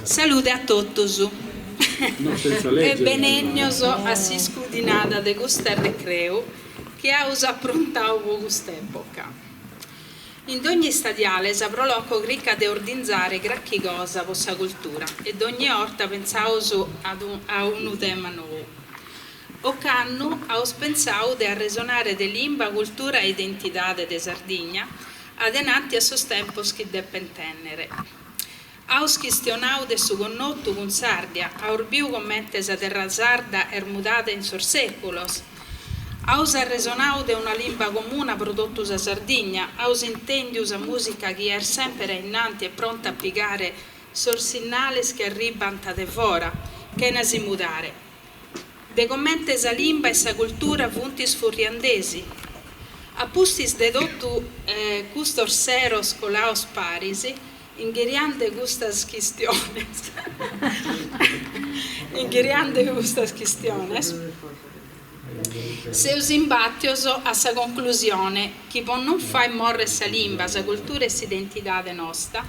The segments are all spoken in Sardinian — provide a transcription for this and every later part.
Salude a totus e benènnios a s'iscudinada de cust'arrecreu chi aus aprontau po cust'època. In dogni istadiale sa Pro Loco cricat de ordinzare cracchi cosa po sa cultura e dogni 'orta pentzaus a unu tema nou. Ocannu aus pentzau de arresonare de limba, cultura e identidade de Sardigna adenanti a sos tempos chi depent tènnere. Aus chistionau de su connotu cun s'Ardia, aus biu comente sa terra sarda est mudada in sos sèculos. Aus arresonau de una limba comuna pro totu sa Sardigna, aus intèndiu sa mùsica chi est semper a innanti e pronta a pigare sos sinnales chi arribant de fora, chena si mudare. De comente sa limba e sa cultura funt isfurriandesi. A pustis de totu custos seros colaos paris, Inghiriande custas chistiones Inghiriande custas chistiones seus imbàtios a sa conclusione chi po non fai morrer sa limba, sa cultura e s'identidade nosta,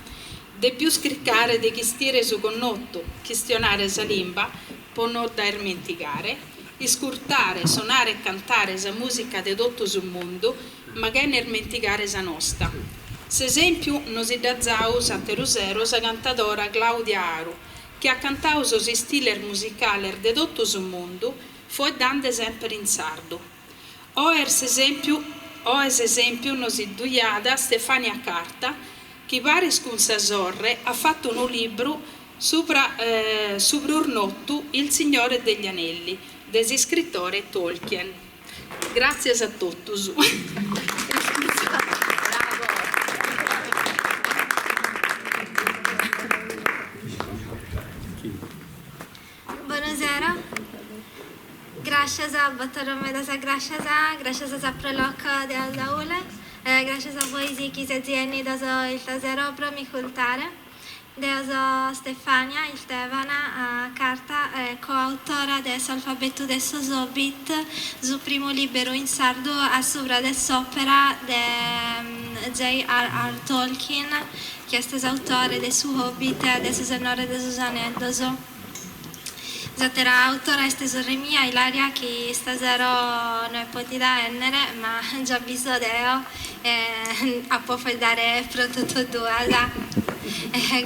depius chircare de chistire su connotu, chistionare sa limba po no dda irmentigare, iscurtare, sonare e cantare sa mùsica de totu su mundu, ma chene irmentigare sa nosta. S'esèmpiu nos dd'at zau s'àteru sero sa cantadora Claudia Aru, chi at cantau sos istiles musicales de totu su mundu, foeddande semper in sardu. Oe s'esèmpiu oe s'esèmpiu nos ddu jat Stefania Carta, chi paris cun sa sorre at fatu unu libru subra su prus notu Il Signore degli Anelli de s'iscritore Tolkien. Gràtzias a totus. Bonasera, gràscias, torro medas gràscias, gràscias a sa Pro Loco de Ardaule, gràscias a bois chi sezis 'ennidos istasero pro m'iscultare. Deo so Stefania Istevana Carta, coautora de S'alfabetu de sos Hobbit, su primu lìberu in sardu a subra de s'òpera de JRR. Tolkien, chi est s'autore de su Hobbit e de Su Sennore de sos Aneddos. S'àtera autora est sorre mia, Ilaria, chi istasero no est pòdida 'ènnere, ma già bi so deo e apo a faeddare pro totu duas.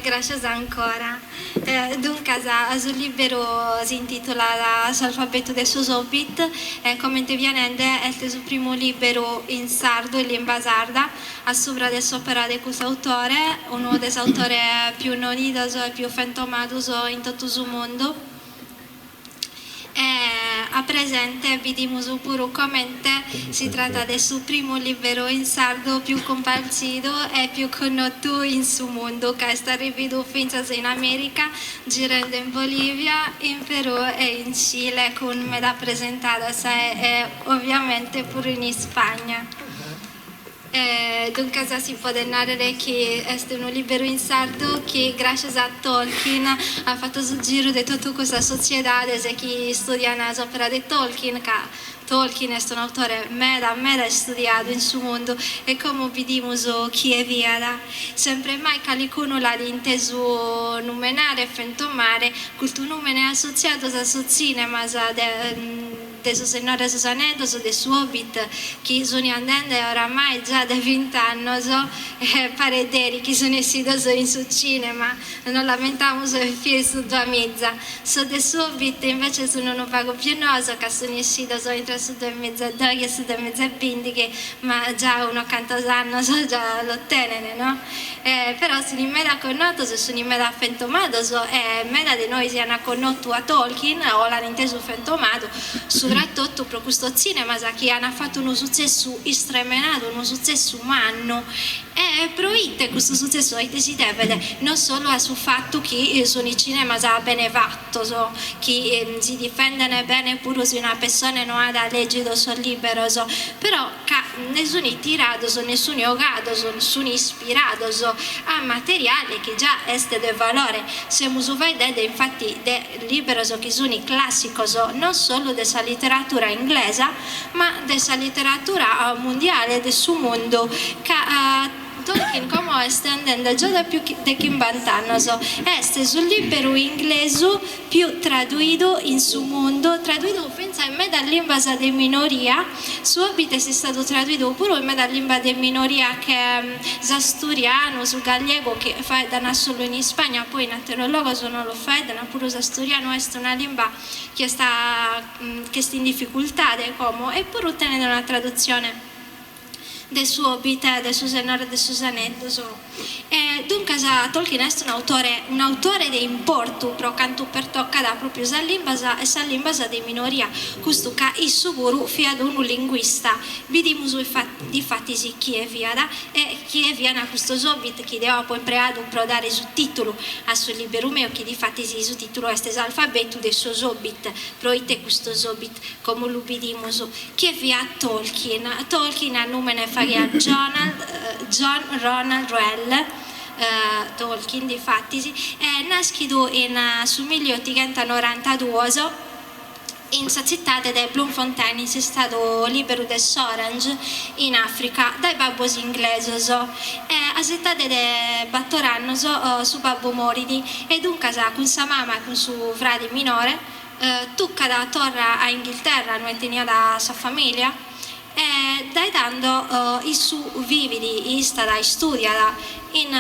Gràscias ancora. Duncas, su lìberu si intìtulat S'alfabetu de sos Hobbit e, comente fia nende, est su primu lìberu in sardu, in limba sarda, a subra de s'òpera de custu autore, unu de sos autores pius nodidos e pius fentomados in totu su mundu. E a presente bidimus puru comente si tratat de su primu lìberu in sardu pius cumpartzidu e pius connotu in su mundu, ca est arrividu fintzas in Amèrica, girende in Bolìvia, in Perù e in Cile cun meda presentadas e oviamente puru in Ispagna. Duncas si podet nàrrere chi est unu lìberu in sardu chi gràscias a Tolkien at fatu su giru de totu cussas sotziedades chi istùdian s'òpera de Tolkien, ca Tolkien est un'autore meda meda istudiadu in su mundu e como bidimus chie fiat. Sempre mai calicunu l'at intesu numenare e fentomare custu nùmene assotziados a sos tzìnemas de De su Sennore 'e sos Aneddos, de su Hobbit, chi sun andende oramai già de vint'annos e paret deri chi sun essidos in su cinema, nos l'ammentamus fit su duamiza. Sos de su Hobbit invece sun unu pagu pius noos ca sun essidos intre su duamiza e doghi e su duamiza e bindighi, ma già unos cantos annos già los tenen, no? Però sun meda connotos e sun meda fentomados e meda de nois an connotu a Tolkien o l'an intesu fentomadu, subrattotu pro custos tzìnemas chi an fatu unu sutzessu istremenadu, unu sutzessu mannu. E pro ite custu sutzessu a ite si devet? Non solu a su fatu chi sun cìnemas bene fatos, chi si difenden bene puru si una pessone no at lègidu sos lìberos, però ca nde sun tirados, nde sun 'ogados, sun ispirados a materiale chi già est de valore. Semus faeddende infati de lìberos chi sun clàssicos non solu de sa literatura inglesa ma de sa literatura mundiale de su mundu ca. Tolkien como est andende già dae pius de chimbant'annos e est su lìberu inglesu pius traduidu in su mundu, traduidu fintzas in medas limbas de minoria, su Hobbit est istadu traduidu puru in medas limbas de minoria che s'asturianu, su gallegu chi faeddan solu in Ispagna, poi in àteros logos no lu faeddan, puru s'asturianu est una limba chi est chi est in dificultade como e puru tenet una tradutzione de su Hobbit e de su Sennore de sos Aneddos. E duncas Tolkien est un'autore un'autore de importu pro cantu pertocat pròpiu sas limbas e sas limbas de minoria, custu ca issu puru fiat unu linguista. Bidimus difatis chie fiat e chie fiant custos Hobbit chi deo apo impreadu pro dare su tìtulu a su lìberu meu, chi difatis su tìtulu est S'alfabetu de sos Hobbit. Pro ite custos Hobbit? Como lu bidimus. Chie fiat Tolkien? Tolkien a nùmene faghiat John Ronald Reuel Tolkien, difatis, est nàschidu in su milliotighentonorantaduos in sa tzitade de Bloemfontein, in s'Istadu Lìberu de s'Orange, in Àfrica, dae babbos inglesos. E a s'etade de bator annos su babbu morit e duncas cun sa mama e cun su frade minore Tuccat torra a Inghilterra, inue teniat sa famìlia, e dae tando issu vivit, istat, istùdiat in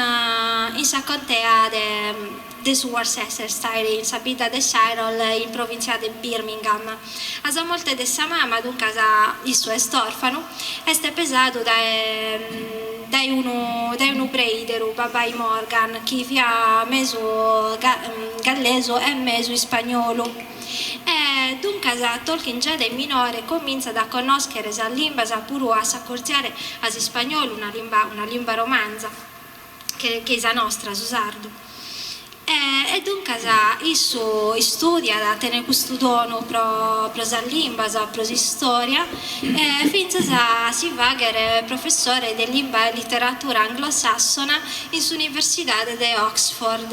in sa contea de de su Worcestershire, in sa bidda de Shirehill, in provìntzia de Birmingham. A sa morte de sa mama, duncas, issu est òrfanu, est pesadu dae dae unu dae unu preìderu, Babbai Morgan, chi fiat mesu gallesu e mesu ispagnolu. E duncas Tolkien già dae minore comintzat a connòschere sas limbas, puru a s'acortziare a s'ispagnolu, una limba una limba romanza. che sa nostra, su sardu. E duncas issu istùdiat, tenet custu donu pro pro sas limbas, pro s'istòria, e fintzas a si fàghere professore de limba e literatura anglosàssona in s'Universidade de Oxford.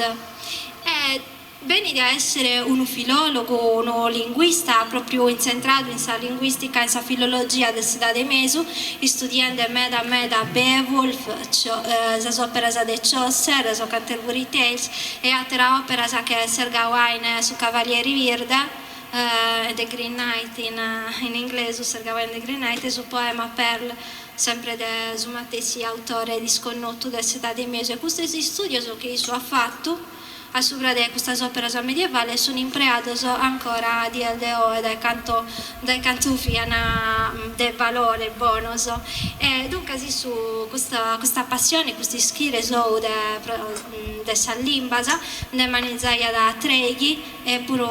E Benit a èssere unu filòlogu, unu linguista pròpriu intzentradu in sa linguìstica e in sa filologia de s'Edade 'e Mesu, istudiende meda meda Beowulf, sas òperas de Chaucer, sos Canterbury Tales e àteras òperas che Sir Gawain e su Cavalieri Birde, The Green Knight in inglesu, Sir Gawain and the Green Knight, e su poema Pearl, sempre de su matessi autore disconnotu de s'Edade 'e Mesu. E custos istùdios chi issu at fatu A subra de custas òperas medievales sunt impreados ancora a dies de oe dae cantu dae cantu fiant de valore bonos. E duncas issu custa custa passione, custu ischire sou de de sas limbas nde manizaiat trèighi e puru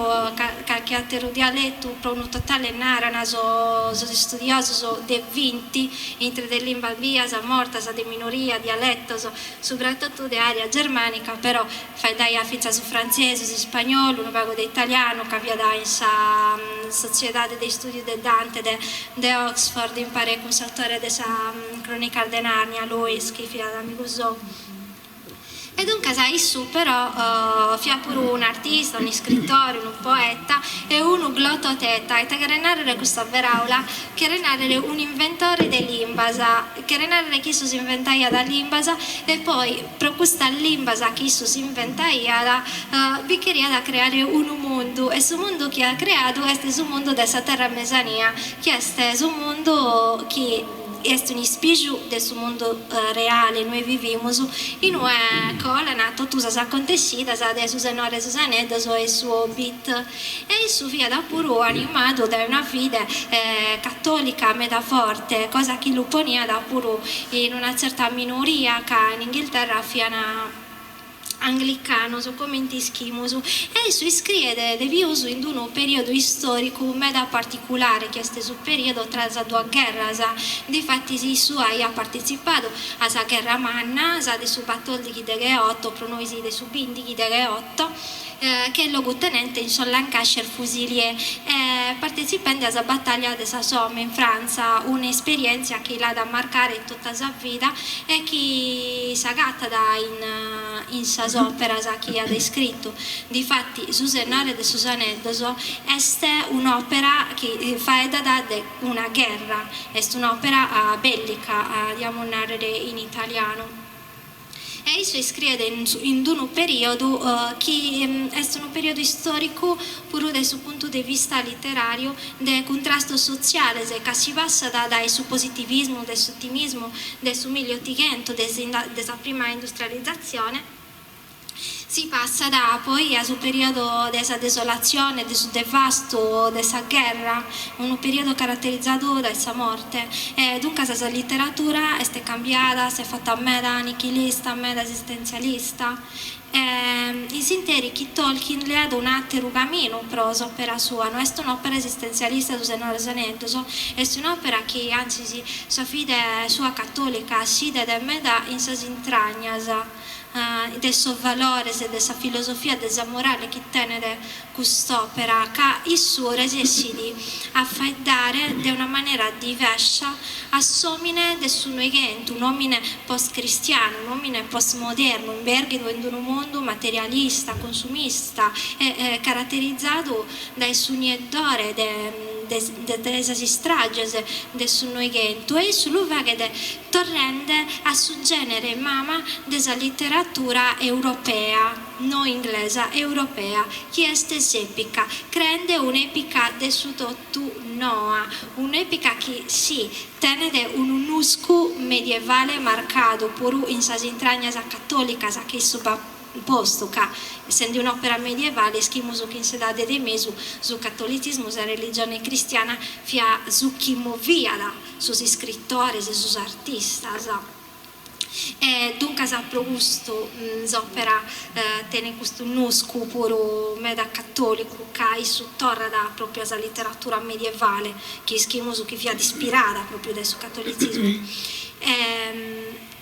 carchi àteru dialetu, pro unu totale naran sos istudiosos de vinti intre de limbas bias, mortas, de minoria, dialetos. Subrattotu de àrea germànica, però faeddaiat fintzas su frantzesu, s'ispagnolu, unu pagu de italianu, ca fiat in sa Sotziedade de Istùdiu de Dante de Oxford impare cun s'autore de sa Crònicas de Nàrnia, Lewis, chi fiat amigu sou. E duncas issu però fiat puru un'artista, un'iscritore, unu poeta e unu glototeta, ite cheret nàrrere custa peràula? Cheret nàrrere un'inventore de limbas, Cheret nàrrere chi issu s'inventaiat limbas e poi pro custas limbas chi issu s'inventaiat bi cheriat creare unu mundu e su mundu chi at creadu est su mundu de sa Terra Mesania chi est su mundu chi est un'ispiju de su mundu reale inue vivimus, inue colan totu sas acontessidas de su Sennore 'e sos Aneddos e su Hobbit. E issu fiat puru animadu dae una fide catòlica meda forte, cosa chi lu poniat puru in una tzerta minoria ca in Inghilterra fiant anglicanos, comente ischimus. E issu iscriet de pius in unu perìodu istòricu meda particulare, chi est su perìodu tra sas duas gherras. Difatis issu aiat partetzipadu a sa Gherra Manna, sa de su batòrdighi degheoto, pro nois de su bìndighi degheoto, che logutenente in sos Lancashire Fusiliers e partetzipende a sa batàllia de sa Somme in Frantza, un'esperièntzia chi l'at a marcare tota sa vida e chi s'agatat in sas òperas chi at iscritu. Difati, Su Sennore de sos Aneddos est un'òpera chi faeddat de una gherra, est un'òpera bèllica, diamus nàrrere in italianu. E issu iscriet in unu perìodu chi est unu perìodu istòricu puru dae su puntu de vista literàriu de cuntrastos sotziales ca si passat dae su positivismu, dae s'otimismu de su milliotighentos, de sa prima industrializatzione, Si passat poi a su perìodu de sa desolatzione, de su devastu, de sa gherra, unu perìodu caraterizadu dae sa morte. E duncas sa literatura est cambiada, s'est fata meda nichilista, meda esistentzialista. E in s'interi chi Tolkien leat un'àteru caminu pro s'òpera sua, no est un'òpera esistentzialista Su Sennore de sos Aneddos, est un'òpera chi, antzis, sa fide sua catòlica s'idet meda in sas intragnas. de sos valores, de sa filosofia, de sa morale chi tenet cust'òpera, ca issu resessit a faeddare de una manera divescia a s'òmine de su Noighentu, un'òmine post-cristianu, un'òmine post-modernu, imbèrghidu in unu mundu materialista, consumista e caraterizadu dae su nieddore de de sas istrages de su Noighentu, e issu lu faghet torrende a su gènere mama de sa literatura europea, no inglesa, europea, chi est s'èpica, creende un'èpica de su totu noa, un'èpica chi, si, tenet unu nuscu medievale marcadu puru in sas intragnas catòlicas chi issu b'at postu ca, essende un'òpera medievale, ischimus chi in s'Edade de Mesu su catolitzismu, sa religione cristiana, fiat su chi moviat sos iscritores, sos artistas. E duncas pro custu s'òpera tenet custu nuscu puru meda catòlicu, ca issu torrat pròpiu a sa literatura medievale, chi ischimus chi fiat ispirada pròpiu dae su catolitzismu.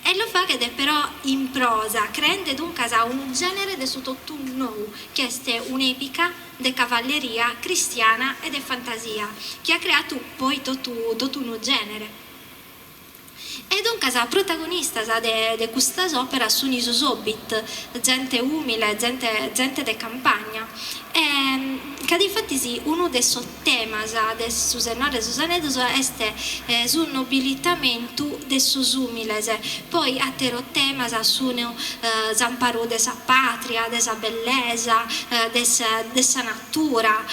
E lu faghet però in prosa, creende duncas unu gènere de su totu nou, chi est un'èpica de cavalleria cristiana e de fantasia, chi at creadu poi totu totu unu gènere. E duncas protagonistas de de custas òperas sunt sos hobbit, zente ùmile, zente zente de campagna. E ca difatis unu de sos temas de Su Sennore de sos Aneddos est su nobilitamentu de sos ùmiles, poi àteros temas sun s'amparu de sa pàtria, de sa bellesa, de sa de sa natura,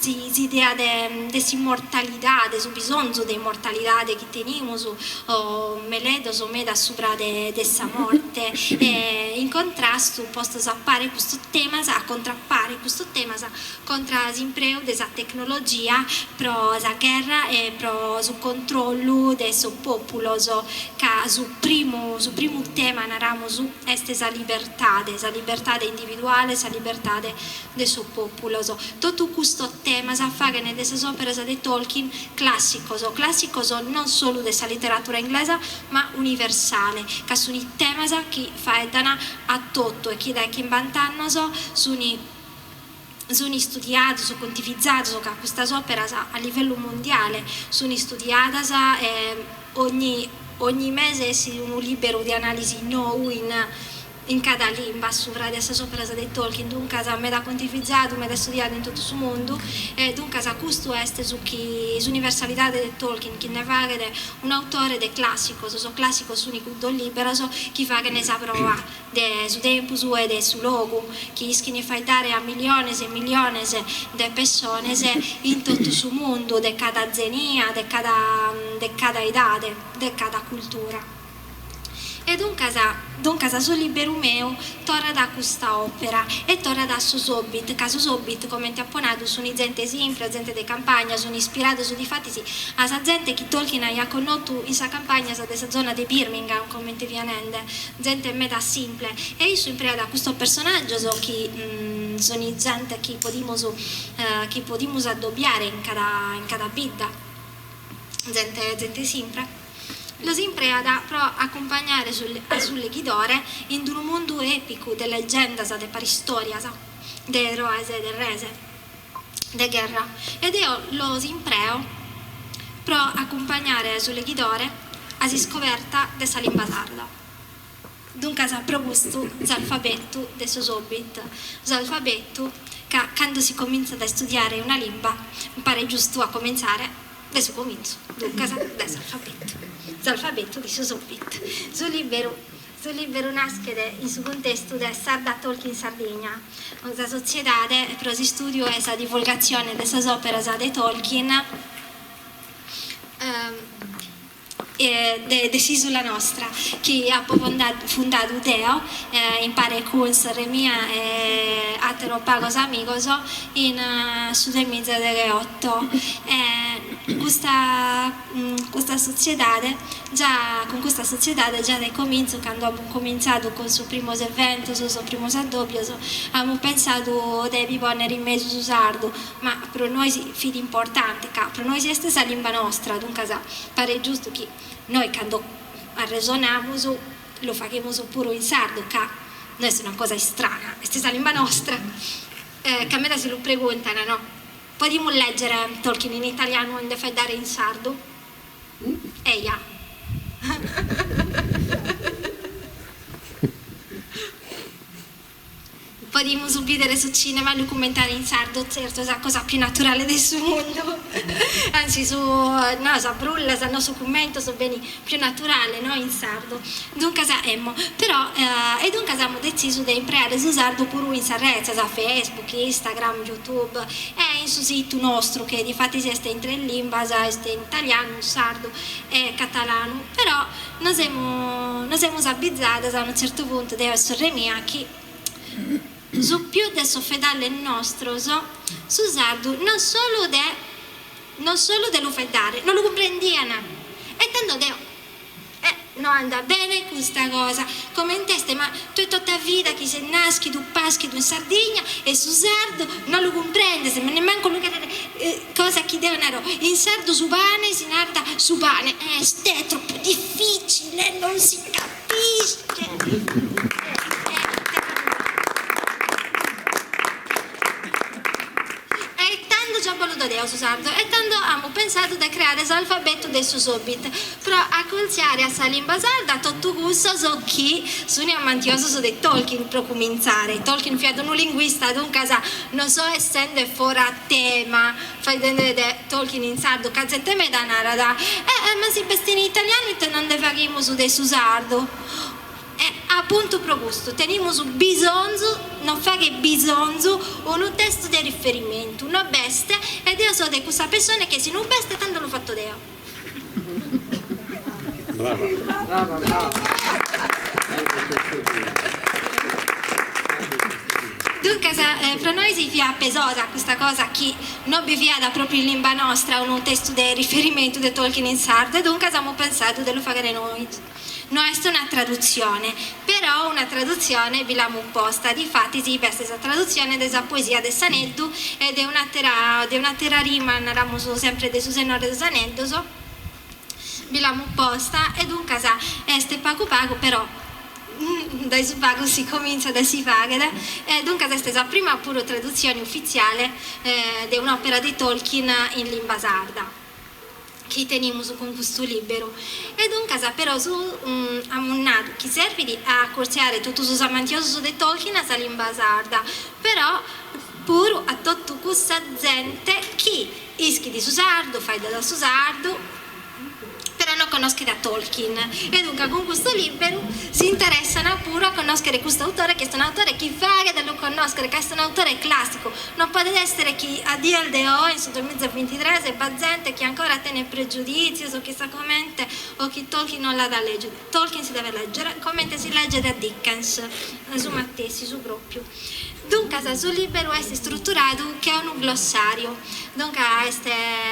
s'idea de s'immortalidade, su bisonzu de immortalidade chi tenimus, meledos meda subra de sa morte, e in contrastu postos a pare custos temas, a contrapare custos temas contra s'impreu de sa tecnologia pro sa gherra e pro su controllu de sos pòpulos, ca su primu su primu tema, naramus, est sa libertade, sa libertade individuale, sa libertade de sos pòpulos. Totu custos temas faghent de sas òperas de Tolkien clàssicos, clàssicos non solu de sa literatura inglesa ma universale, ca sunt temas chi faeddan a totu e chi dae chimbant'annos sunt Sun istudiados, contivizados, ca custas òperas a livellu mundiale sun istudiadas e ogni ogni mese essit unu lìberu de anàlisi nou in in cada limba subra de sas òperas de Tolkien, duncas meda contivizadu, meda istudiadu in totu su mundu e duncas custu est su chi s'universalidade de Tolkien chi nde faghet un'autore de clàssicos, sos clàssicos sun cuddos lìberos chi faghen sa proa de su tempus e de su logu, chi ischin faeddare a miliones e miliones de pessones in totu su mundu, de cada zenia, de cada de cada edade, de cada cultura. E duncas, duncas su liberu meu torrat a custa òpera e torrat a sos Hobbit, ca sos Hobbit, comente apo nadu, sun zente simple, zente de campagna, sun ispirados difatis a sa zente chi Tolkien aiat connotu in sas campagnas de sa zona de Birmingham, comente fia nende. Zente meda simple e issu impreat custos personàgios chi sunt zente chi podimus chi podimus addobiare in cada in cada bidda, zente zente simpre, los impreat pro acumpagnare su a su leghidore in unu mundu èpicu de legendas, de paristòrias, de eroes e de res de gherra e deo los impreo pro acumpagnare su leghidore a s'iscoberta de sa limba sarda. Duncas pro custu s'alfabetu de sos Hobbit, s'alfabetu ca cando si comintzat a istudiare una limba mi paret giustu a comintzare dae su comintzu, duncas dae s'alfabetu, s'alfabetu de sos Hobbit. Su liberu. Su liberu naschet in su cuntestu de Sarda Tolkien Sardigna, sa sotziedade pro s'istùdiu e sa divulgatzione de sas òperas de Tolkien de s'ìsula nostra, chi apo fundadu deo impare cun sorre mia e àteros pagos amigos in su duemiza e degheoto. Custa custa sotziedade già cun custa sotziedade già dae comintzu cando amus comintzadu cun sos primos eventos sos primos addòbios amus pensadu de bi pònnere in mesu su sardu ma pro nois fit importante ca pro nois est sa limba nostra duncas paret giustu chi nois cando arresonamus lu faghimus puru in sardu ca no est una cosa istrana est sa limba nostra ca meda si lu preguntan no Podimus lègere Tolkien in italianu e nde faeddare in sardu? Eja. Podimus bìdere su cìnema e lu cummentare in sardu, tzertu, sa cosa pius naturale de su mundu, antzis su no sa brulla, no su cummentu benit pius naturale no in sardu. Duncas emmo, però e duncas amus detzisu de impreare su sardu puru in sas retzas, Facebook, Instagram, YouTube e in su situ nostru chi difatis est in tres limbas, est in italianu, sardu e catalanu, però nos semus nos semus abbizadas a unu tzertu puntu deo e sorre mia chi su pius de sos fedales nostros su sardu non solu de non solu de lu faeddare, non lu cumprendian e tando deo Eh, no andat bene custa cosa, comente est, ma tue tota vida chi ses naschidu, paschidu in Sardigna e su sardu no lu cumprendes, ma nemmancu lu cheres, cosa chi deo naro, in sardu su pane si narat su pane, est troppu difficile, non si capisce. E tando già boludu deo su sardu e tando amus pensadu de creare s'alfabetu de sos Hobbit pro acultziare a sa limba sarda totu cussos chi sun amantiosos de Tolkien pro cumintzare. Tolkien fiat unu linguista duncas non so essende fora tema faeddende de Tolkien in sardu ca zente meda narat eh ma si b'est in italianu ite non nde faghimus de su sardu. E apuntu pro custu tenimus bisonzu, nos faghet bisonzu unu testu de riferimentu, no b'est e deo so de cussa pessone che si no b'est tando lu fatto deo. Brava. Brava, brava. Duncas pro nois fiat pesosa custa cosa chi no bi fiat propriu in limba nostra unu testu de riferimentu de Tolkien in sardu e duncas amus pensadu de lu faghere nois. No est una tradutzione, però una tradutzione bi l'amus posta, difatis b'est sa tradutzione de sa poesia de s'aneddu e de un'àtera de un'àtera rima, naramus sempre de su Sennore de sos Aneddos, bi l'amus posta e duncas est pagu pagu però dae su pagu si comintzat e si faghet e duncas est sa prima puru tradutzione ufitziale de un'òpera de Tolkien in limba sarda. chi tenimus cun custu liberu. E duncas però su amus nadu chi servit a acurtziare totu sos amantiosos de Tolkien a sa limba sarda, però puru a totu cussa zente chi ischit su sardu, faeddat su sardu, però no connoschet a Tolkien. E duncas cun custu liberu si interessant puru a connòschere custu autore chi est un'autore chi faghet a lu connòschere, ca est un'autore clàssicu, No podet èssere chi a dies de oe, in su duamizavintitres, b'at zente chi ancora tenet pregiudìtzios o chissà comente o chi Tolkien no l'at a lègere. Tolkien si devet lègere comente si leget a Dickens, su matessi, su pròpiu. Duncas su lìberu est istruturadu che a unu glossàriu, duncas est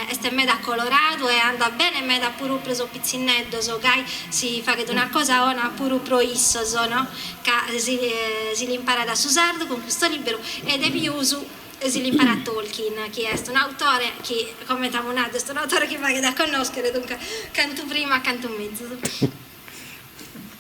est meda coloradu e andat bene meda puru pro sos pitzinneddos, gai si faghet una cosa 'ona puru pro issos, no? Ca si si l'imparat su sardu cun custu lìberu e de pius si l'imparat Tolkien, chi est un'autore chi, comente amus nadu, est un'autore chi faghet a connòschere, duncas cantu prima cantu mezus.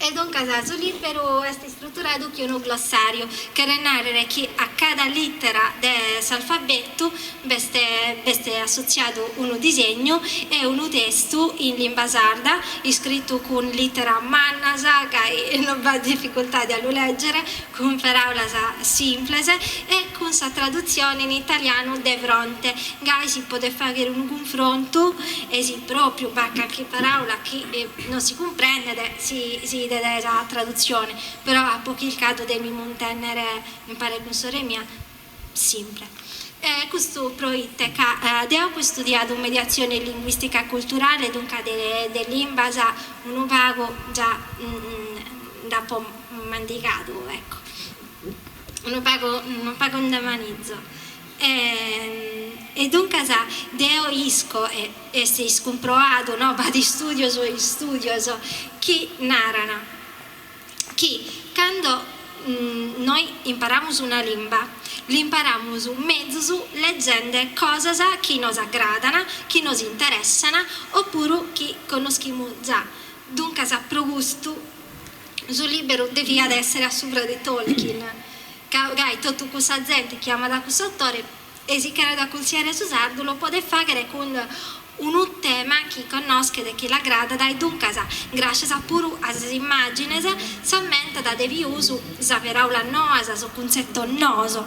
E duncas su lìberu est istruturadu che unu glossàriu, cheret nàrrere chi a cada. cada lìtera de s'alfabetu b'est b'est assotziadu unu disegnu e unu testu in limba sarda, iscritu cun lìteras mannas, gai non b'at dificultade a lu lègere, cun paràulas simples e cun sa tradutzione in italianu de fronte, gai si podet fàghere unu cunfrontu e si pròpiu b'at carchi paràula chi non si cumprendet si si 'idet sa tradutzione, però apo chircadu de mi muntènnere in pare cun sorre mia simple. E custu pro ite ca deo apo istudiadu mediatzione linguìstica culturale, duncas de de limbas unu pagu già nd'apo mandigadu, ecco, unu pagu unu pagu nde manizo. E duncas deo isco, e est iscumproadu, no, b'at istùdios e istùdios chi naran chi cando nois imparamus una limba, l'imparamus mezus leggende cosas chi nos aggradan, chi nos interessan opuru chi connoschimus già. Duncas pro custu su liberu deviat essere a subra de Tolkien, ca gai totu cussa zente chi amat cussu autore e si cheret accultziare a su sardu lo podet faghere cun unu tema chi connoschet e chi l'agradat e duncas, gràscias puru a sas immàgines, s'ammentat de pius sas peràulas noas, sos cuntzetos noos.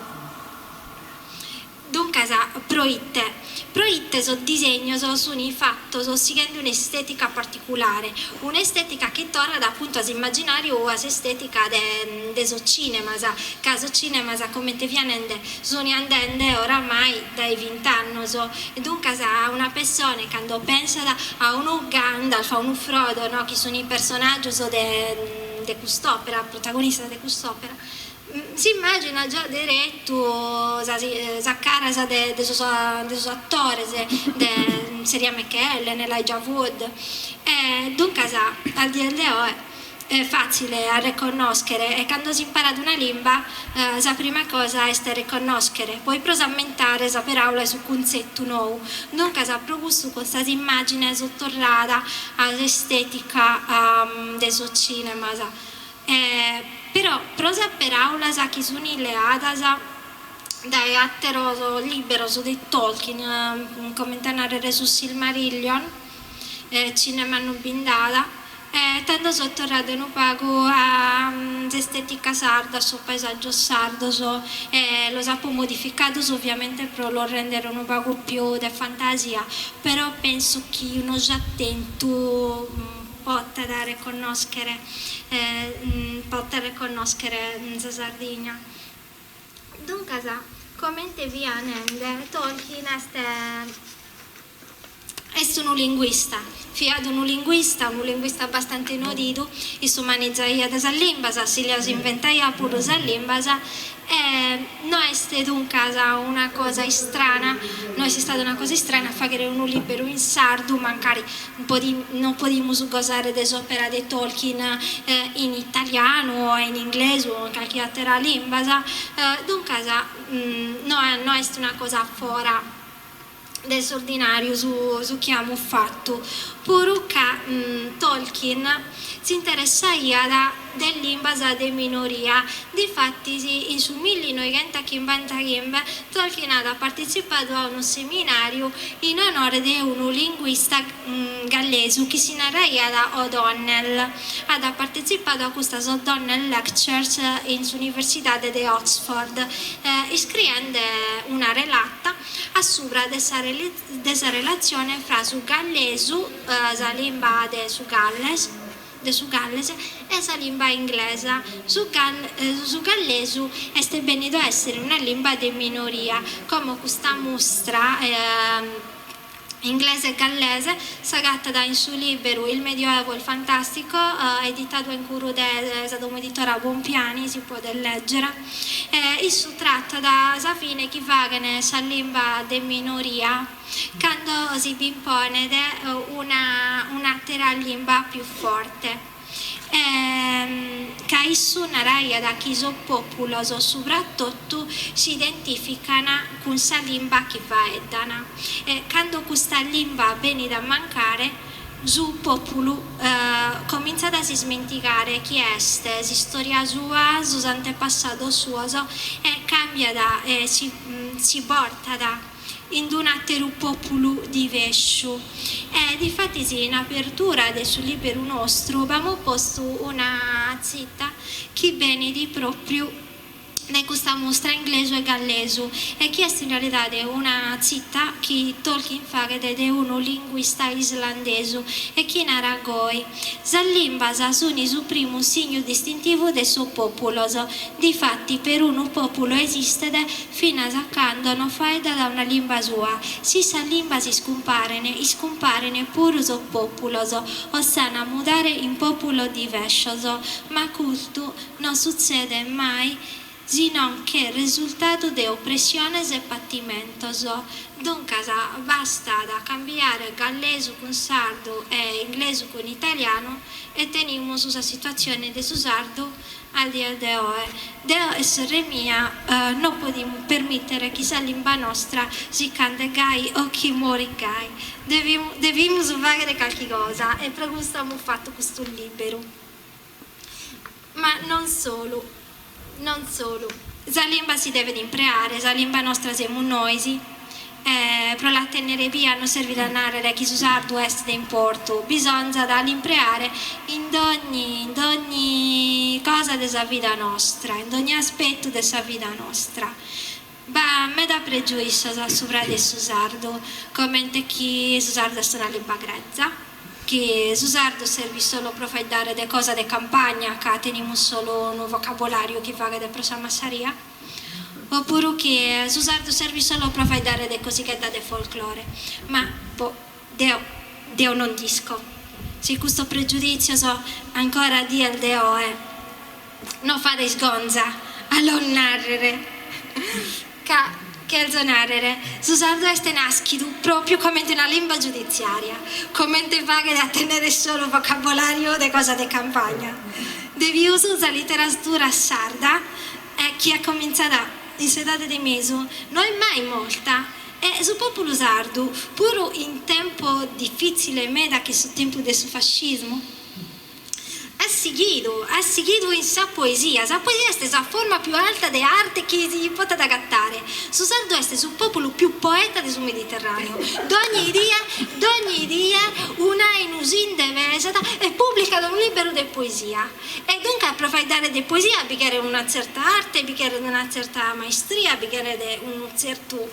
Duncas, pro ite? Pro ite sos disegnos sunt fatos sighende un'estètica particulare, un'estètica chi torrat apuntu a s'immaginàriu, a s'estètica de de sos cìnemas, ca sos cìnemas, comente fia nende, sunt andende oramai dae vint'annos, e duncas una pessone cando pensat a unu Gandalf, a unu Frodo, no, chi sunt personàgios de de cust'òpera, protagonistas de cust'òpera, S'immàginat già deretu sas sas caras de de sos de sos atores de Sir Ian McKellen, Elijah Wood e duncas a dies de oe est fàtzile a reconnòschere e cando s'imparat una limba sa prima cosa est a reconnòschere, poi pro s'ammentare sa peràula e su cuntzetu nou, duncas pro cussu cun sas immàgines so torrada a s'estètica de sos cìnemas Però pro sas peràulas chi sunt leadas dae àteros lìberos de Tolkien, comente a nàrrere su Silmarillion, cìnema non bi nd'at, tando so torrada unu pagu a s'estètica sarda, a sos paesàgios sardos, e los apo modificados oviamente pro los rèndere unu pagu pius de fantasia, però penso chi un'oju atentu potat reconnòschere potat reconnòschere sa Sardigna. Duncas, comente fia nende, Tolkien est est unu linguista, fiat unu linguista, unu linguista bastante nodidu, issu manizaiat sas limbas, si las inventaiat puru sas limbas E no est duncas una cosa istrana, no est istada una cosa istrana a fàghere unu lìberu in sardu, mancari non podimus gosare de s'òpera de Tolkien in italianu o in inglesu o in carchi àtera limbas, duncas no no est una cosa fora de s'ordinàriu su chi amus fatu, puru ca Tolkien s'interessaiat de limbas de minoria, difatis in su millinoighentoschimbantaghimbe Tolkien at partetzipadu a unu seminàriu in onore de unu linguista gallesu chi si naraiat O'Donnell, at partetzipadu a custas O'Donnell Lectures in s'Universidade de Oxford, iscriende una relata a subra de sa de sa relatzione fra su gallesu, sa limba de su Galles, de su Galles, e sa limba inglesa. Su su gallesu est bènnidu a èssere una limba de minoria, como custa mustra Inglese e gallese, s'agatat in su lìberu Il Medioevo e il Fantastico, editadu a incuru de sa domo editora Bompiani, si podet lègere. Issu tratat sa fine chi faghen sas limbas de minoria cando si bi imponet una un'àtera limba pius forte. Ca issu naraiat chi sos pòpulos subratotu s'identìfican cun sa limba chi faeddan e cando custa limba benit a mancare. Su pòpulu comintzat a s'ismentigare chie est, s'istòria sua, sos antepassados suos e càmbiat e si bortat in un'àteru pòpulu divesciu. E difatis in apertura de su lìberu nostru b'amus postu una tzita chi benit pròpriu de custa mustra inglesu e gallesu e chi est in realidade una tzita chi Tolkien faghet de unu linguista islandesu e chi narat goi, Sas limbas sunt su primu signu distintivu de sos pòpulos, difati perunu pòpulu esistet finas a cando non faeddat una limba sua, si sas limbas iscumparen, iscumparen puru sos pòpulos o s'an a mudare in pòpulos divescios, ma custu Non sutzedet mai si non che resultadu de opressiones e patimentos. Duncas bastat a cambiare gallesu cun sardu e inglesu cun italianu e tenimus sa situatzione de su sardu a dies de oe. Deo e sorre mia non podimus permìtere chi sa limba nostra si ch'andet gai o chi morit gai. Devimus fàghere carchi cosa e pro custu amus fatu custu lìberu. Ma non solu, non solu. Sa limba si devet impreare, sa limba nostra semus nois, e pro la tènnere bia non servit a nàrrere chi su sardu est de importu, bisonzat a l'impreare in dogni in dogni cosa de sa vida nostra, in dogni aspetu de sa vida nostra. B'at meda pregiuìssios a subra de su sardu, comente chi su sardu est una limba grezza, chi su sardu servit solu pro faeddare de cosa de campagna ca tenimus solu unu vocabolàriu chi faghet pro sa massaria, opuru chi su sardu servit solu pro faeddare de cosighedda de folclore. Ma, boh, deo deo non nd'isco si custos pregiudìtzios ancora a dies de oe No faghet isgonza a los nàrrere, ca cherzo nàrrere, su sardu est nàschidu pròpiu comente una limba giuditziària, comente faghet a tènnere solu vocabolàriu de cosa de campagna. De pius sa literadura sarda, chi est comintzada in s'edade de mesu, no est mai morta e su pòpulu sardu, puru in tempos difìtziles meda che su tempus de su fascismu, At sighidu, at sighidu in sa poesia. Sa poesia est sa forma pius alta de arte chi si potat agatare. Su sardu est su populu pius poeta de su Mediterraneu. Dogni die, dogni die un'ainu si nde pesat e publicat unu liberu de poesia. E duncas pro faeddare de poesia bi cheret una tzerta arte, bi cheret una tzerta maestria, bi cheret unu tzertu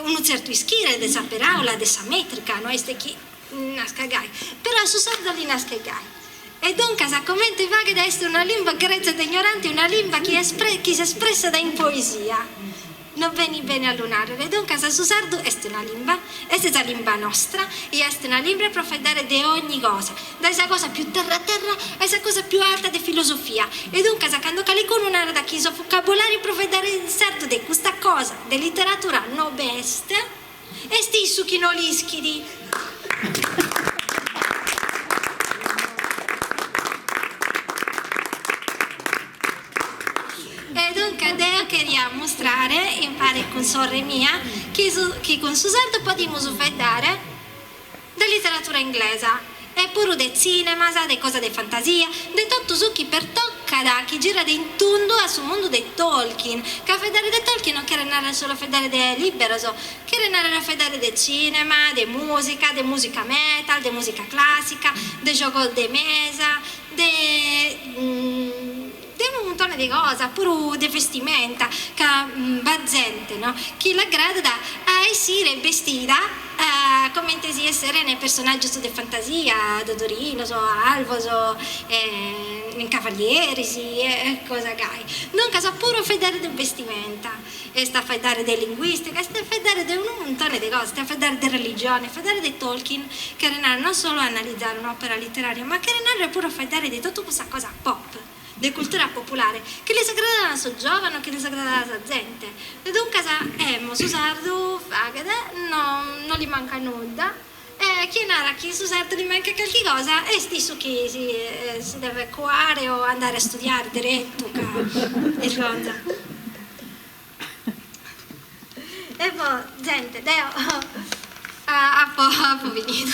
unu tzertu ischire de sa peràula, de sa mètrica, no est chi nascat gai, però a su sardu li naschet gai. E duncas, comente faghet a èssere una limba grezza de ignoranti una limba chi chi s'espressat in poesia? No benit bene a lu nàrrere. Duncas, su sardu est una limba, est sa limba nostra, e est una limba pro faeddare de ogni cosa, dae sa cosa pius terra terra a sa cosa pius alta de filosofia. E duncas, cando calicunu narat chi su vocabolàriu pro faeddare in sardu de custa cosa, De literatura no b'est, est issu chi no l'ischit. E duncas deo cheria mustrare, impare cun sorre mia, chi su chi cun su sardu podimus faeddare de literatura inglesa e puru de tzìnemas, de cosa de fantasia, de totu su chi pertocat, chi girat in tundu a su mundu de Tolkien, ca a faeddare de Tolkien non cheret nàrrere solu a faeddare de lìberos, cheret nàrrere a faeddare de tzìnema, de mùsica, de mùsica metal, de mùsica clàssica, de giogos de mesa, de de unu muntone de cosas, puru de bestimenta, ca b'at zente no chi l'agradat a essire bestida comente si esseren personaggios de fantasia, dodorinos, alvos, cavalieris e cosa gai. Duncas puru a faeddare de bestimenta, est a faeddare de linguistica, est a faeddare de unu muntone de cosas, est a faeddare de religione, a faeddare de Tolkien cheret narrer non solu a analizare un'opera literaria, ma cheret narrer puru a faeddare de totu cussa cosa pop, de cultura populare, chi lis agradat a sos giovanos, chi lis agradat a sa zente. E duncas, emmo, su sardu faghet, no no li mancat nudda, e chie narat chi su sardu li mancat calchi cosa est issu chi si si devet cuare o andare a istudiare deretu, ca isgonza. E poi, zente, deo. Apo apo finidu.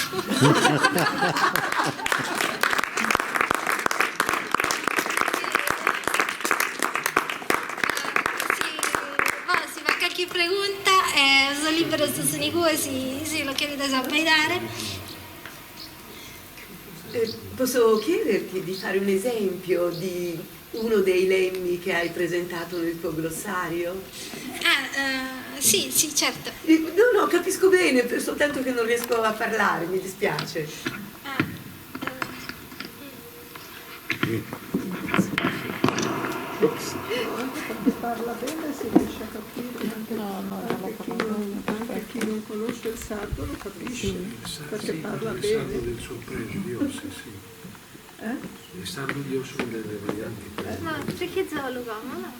Si b'at calchi pregunta sos liberos sun igue si si los cherides abbaidare. Posso chiederti di fare un esempio di uno dei lemmi che hai presentato nel tuo glossario? Ah, sì, sì, certo. No, no, capisco bene, soltanto che non riesco a parlare, mi dispiace. Ah. Ops. Anche parla bene si riesce a capire, anche, no, no, anche, chi, non, anche chi non conosce il sardo lo capisce, sì, perché sì, parla il bene. sardo del suo paese di Ossi, sì. Eh? Il sardo di Ossi delle varianti. No, perché zoologo, no?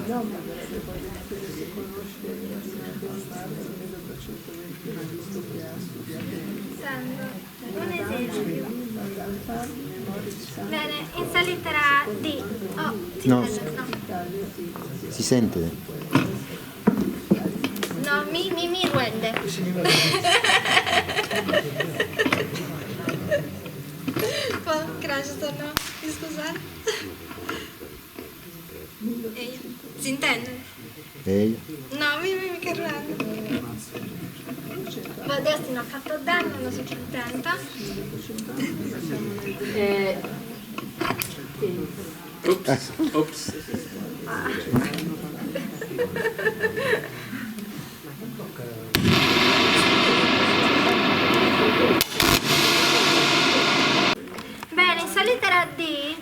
No, ma verrebbe poi anche se conosce il sardo nel 1820, visto che ha studiato. Un esempio. Bene, in sa litera D. Oh, si No. intende? No. Si sente? No, mi, mi, mi ruende. Boh, grazie, no, mi scusate. Ehi, si intende? Ehi. No, mi, mi, mi che ruende. Ma adesso non ho fatto danno, non sono contenta. Ops, ops. Bene, in sa litera D,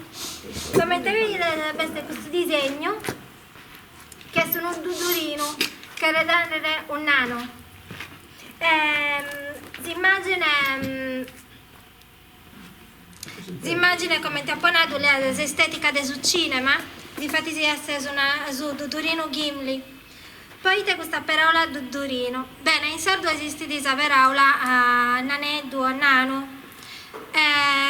come vedete b'est custu disegnu, chi est unu dudurinu, cheret narrer un nano. S'immagine S'immagine comente apo nadu leat s'estetica de su cinema, difatis est su su dudurinu Gimli. Poite custa peraula dudurinu? Bene, in sardu esistit sa peraula naneddu o nanu,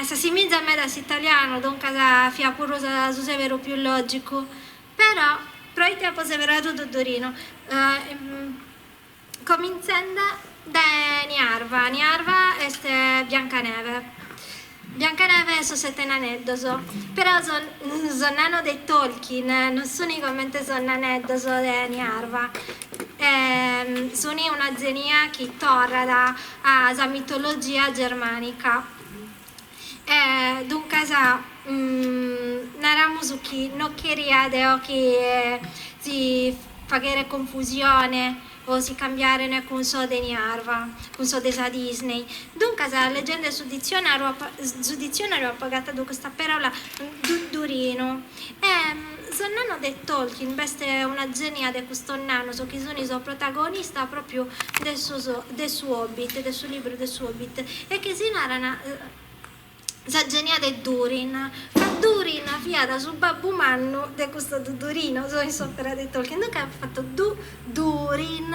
s'assimizat meda a s'italianu, duncas fiat puru su seberu pius logicu, però proite apo seberadu dudurinu? Comintzende dae Niarva, Niarva est Biancaneve, Biancaneve e sos sete naneddos, però sos sos nanos de Tolkien non sunt comente sos naneddos de Niarva, sunt una zenia chi torrat a sa mitologia germanica, duncas naramus chi non cheria deo chi si fagheret confusione o si cambiaren cun sos de Niarva, cun sos de sa Disney. Duncas, legende su ditzionàriu apo su ditzionàriu apo agatadu custa peràula duddurinu. E sos nanos de Tolkien, b'est una genia de custos nanos chi sunt sos protagonistas pròpiu de sos de su Hobbit, de su libru de su Hobbit, e chi si naran Sa genia de Durin, ca Durin fiat su babbu mannu de custos dudurinos in s'òpera de Tolkien, duncas apo fatu du Durin,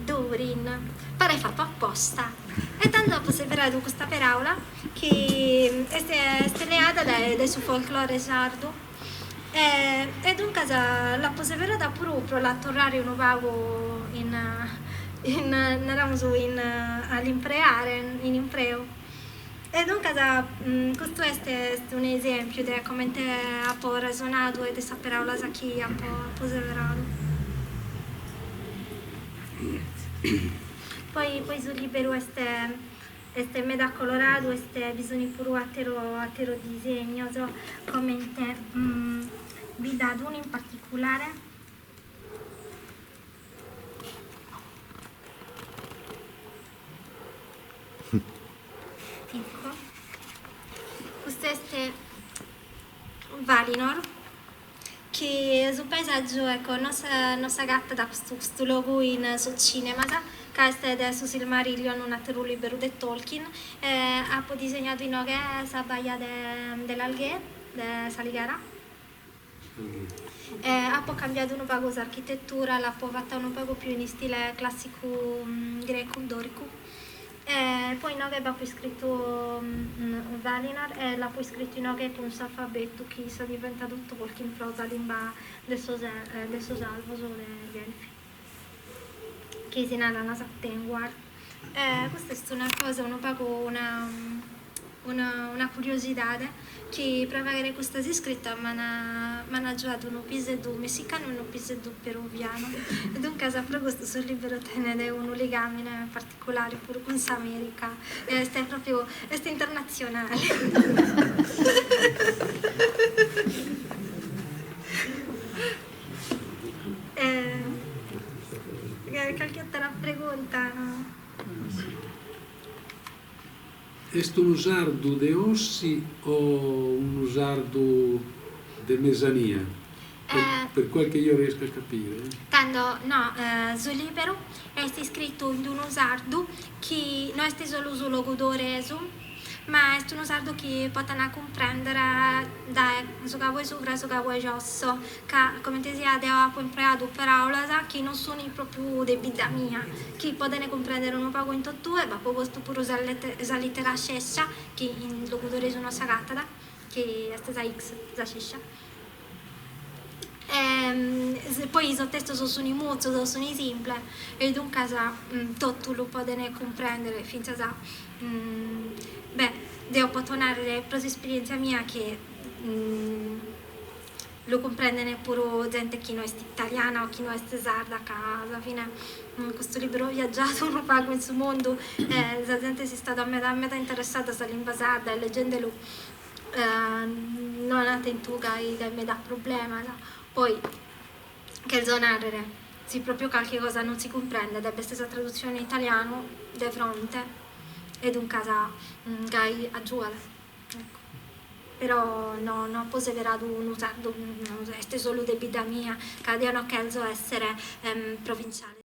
Durin, paret fatu aposta. E tando apo seberadu custa peràula chi est est leada dae dae su folklore sardu e e duncas l'apo seberada puru pro la torrare unu pagu in in naramus in a l'impreare in impreu. E duncas custu est est un'esèmpiu de comente apo resonadu e de sas peràulas chi apo apo seberadu. Poi poi su liberu est est meda coloradu, est bi sunt puru àteros àteros disegnos comente bi nd'at unu in particulare Ecco, custu est Valinor, chi su paesàgiu ecco no no s'agatat custu custu logu in sos cinemas, ca est de su Silmarillion, un'ateru liberu de Tolkien, e apo disegnadu inoghe sa baia de de L'Alguer, de S'Alighera Apo cambiadu unu pagu s'architetura, l'apo fata unu pagu pius in istile classicu grecu, doricu. E poi inoghe b'apo iscritu Valinor e l'apo iscritu inoghe cun s'alfabetu chi s'at inventadu Tolkien pro sa limba de sos de sos alvos de gli elfi, chi si naran sa Tengwar. Custa est una cosa unu pagu una una una curiosidade chi pro faghere custas iscritas m'an m'an agiuadu unu piseddu messicanu e unu piseddu peruvianu e duncas pro custu su liberu tenet unu ligamine particulare puru cun s'America e est propriu est internatzionale. Calchi atera pregunta no? Est unu sardu de Ossi o unu sardu de mesania? Per quel che io riesco a capire. Tando, no, su liberu est iscritu in unu sardu chi no est solu su logudoresu, ma est unu sardu chi potan cumprèndere dae su cabu 'e subra a su cabu 'e giosso, ca comente siat deo apo impreadu paràulas chi non sunt pròpiu de bidda mia, chi poden cumprèndere unu pagu in totue, b'apo postu puru sa sa lìtera scescia, chi in logudoresu non s'agatat, chi est sa X, sa scescia. E poi sos testos sunt mutzos, sunt simples e duncas totu lu poden cumprèndere, fintzas beh, deo poto nàrrere pro s'esperièntzia mia chi Lu cumprenden puru zente chi no est italiana o chi no est sarda ca a sa fine custu libru at viagiadu unu pagu in su mundu e sa zente est istada meda meda interessada a sa limba sarda e legendelu no an tentu gai gai meda problemas. Poi cherzo narrere, si propriu calchi cosa non si cumprendet b'est sa tradutzione in italianu de fronte e duncas gai agiuat. Ecco. Però no no apo seberadu unu sardu, est solu de bidda mia, ca deo no chelzo essere provinciale.